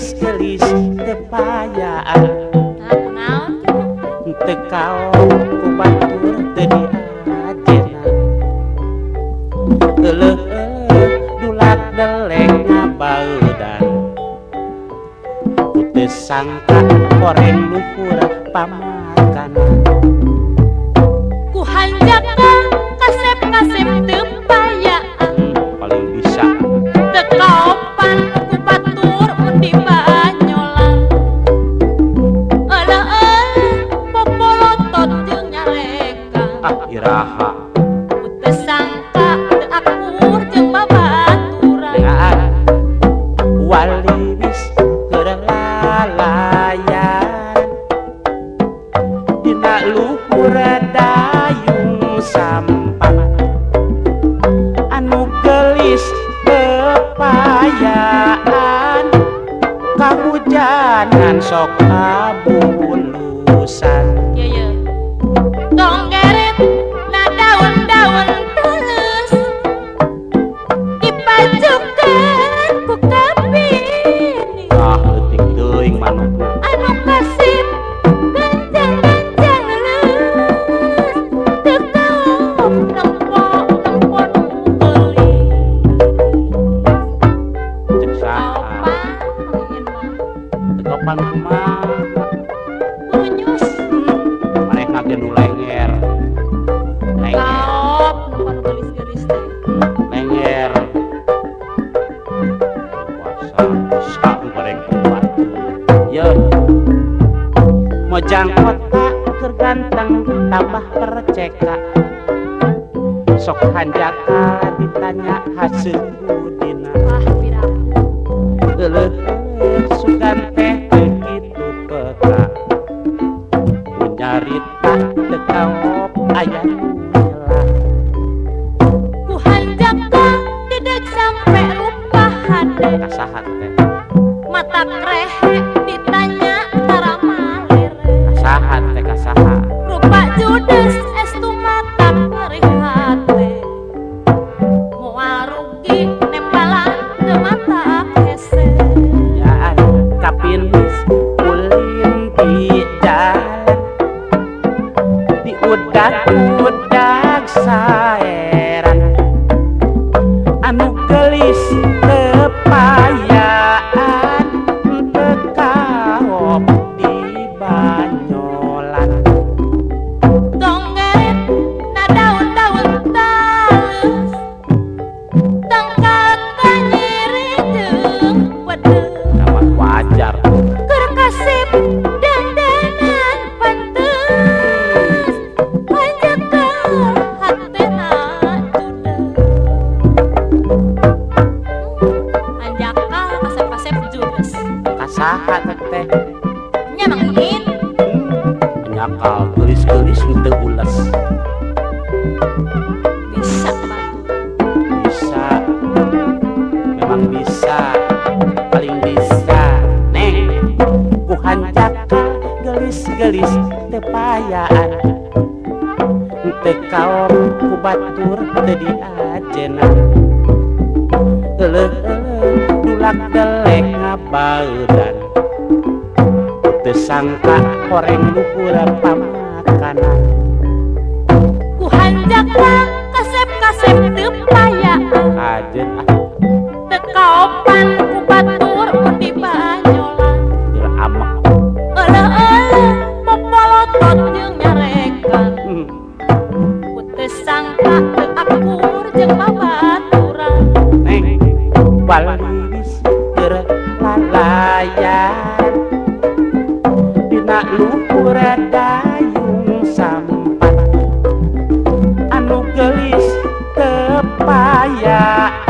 Gelis-gelis teu payaan. Nah, kunaon kitu? Teu kaop ku batur teu diajena. Euleuh-euleuh dulak delek ngabaudan. Teu sangka horeng luhur pamakanan. Ku hanjakal kasep-kasep teu payaan. Paling bisa. Teu kaopan ku batur mun dibanyolan. Euleuh-euleuh popolotot jeung nyarekan. Ah, iraha. Ku teu sangka teu akur jeung babaturan. Dengar. Waliwis keur lalayan dina luhur dayung sampan anu geulis pepayaan kahujanan sok abulusan. Ye ye. Tonggeret na daun-daun teuleus dipajukeun ku kapini. Ah, leutik teuing manukna. Anu kasip ganjang-ganjang leuleus teu kaop nempo-nempo nu geulis. Cek saha? Kaopan Mang Iin mah. Teu kaopan kumaha? Kurunyus. Manehna ge nu lenger. Lenger. Kaop nempo nu geulis-geulis teh. Lenger. Puasa bisa goreng kuat. Ye. Mojang kota keur ganteng tambah perceka. Sok hanjaka ditanya haseul budina. Wah, piraku. Euleuh sugan teh teu kitu peka. Nu nyarita teu kaop aya nu nyelah. Ku hanjakal dedeg sampe rupa hade. Kasaha teh? Mata krehe ditanya tara malire. Kasaha teh kasaha? Rupa judes estu matak ngeri hate. Moal rugi nembalan teu matak hese. Yaan kapinis ulin di jalan diudag-udag saeran anu geulis teu payaan teu kaop di banyolan. Tonggeret na daun-daun taleus tangkal kanyeri jeung pedeus. Nama wajar. Keur kasep dandanan pantes hanjakal hatena judes. Hanjakal kasep-kasep judes. Kasaha teh? Nya Mang Iin. Nyakal geulis-geulis teu ules. Bisa batur. Bisa. Memang bisa. Paling bisa. Neng, ku hanjakal geulis-geulis teu payaan. Teu kaop ku batur teu diajena. Euleuh-euleuh dulak delek ngabaudan. Teu sangka horeng luhur pamakanan. Ku hanjakal kasep-kasep teu payaan. Ajeun ah. Teu kaopan ku batur mun dibanyolan. Keur amek. Euleuh-euleuh popolotot jeung nyarekan. Ku teu sangka teu akur jeung babaturan. Neng, waliwis keur lalayan dina luhur dayung sampan anu geulis teu payaan.